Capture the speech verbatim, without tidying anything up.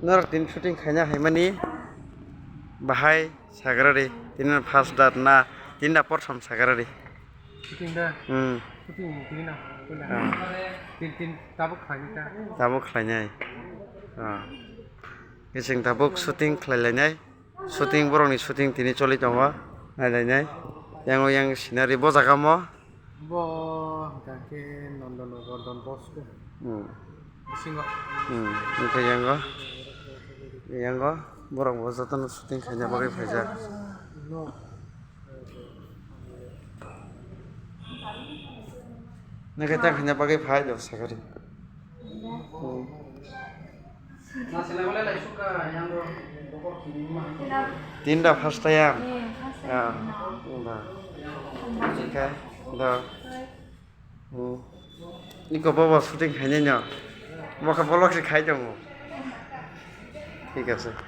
Norok tin shooting khaina haimani bahai sagrari, tin first dat na, tin da prothom sagrari. Shooting da? Hmm. Shooting ni tin na. Ah. Tin, tin tabuk khlaini ta. Tabuk khlainai. Ah. Bising tabuk shooting khlailainai. Shooting, borokni shooting tini choli tongo, nailainai. Yango yang scenery bo jaga mo. Bo hwnkha khe Nandanagar Don Bosco. Hmm. Bisingo. Hmm, wngkha yango. Yango, borok bo jotono shooting khaina bagwi phaijak. No. Nokhe ta khaina bagwi phai do sakari. Hmm. Tinta first time. Ya. Ba. Oke. Da. Hmm. Iko bobo shooting khainai no. Boka vlog se khai tongo. Thik ase.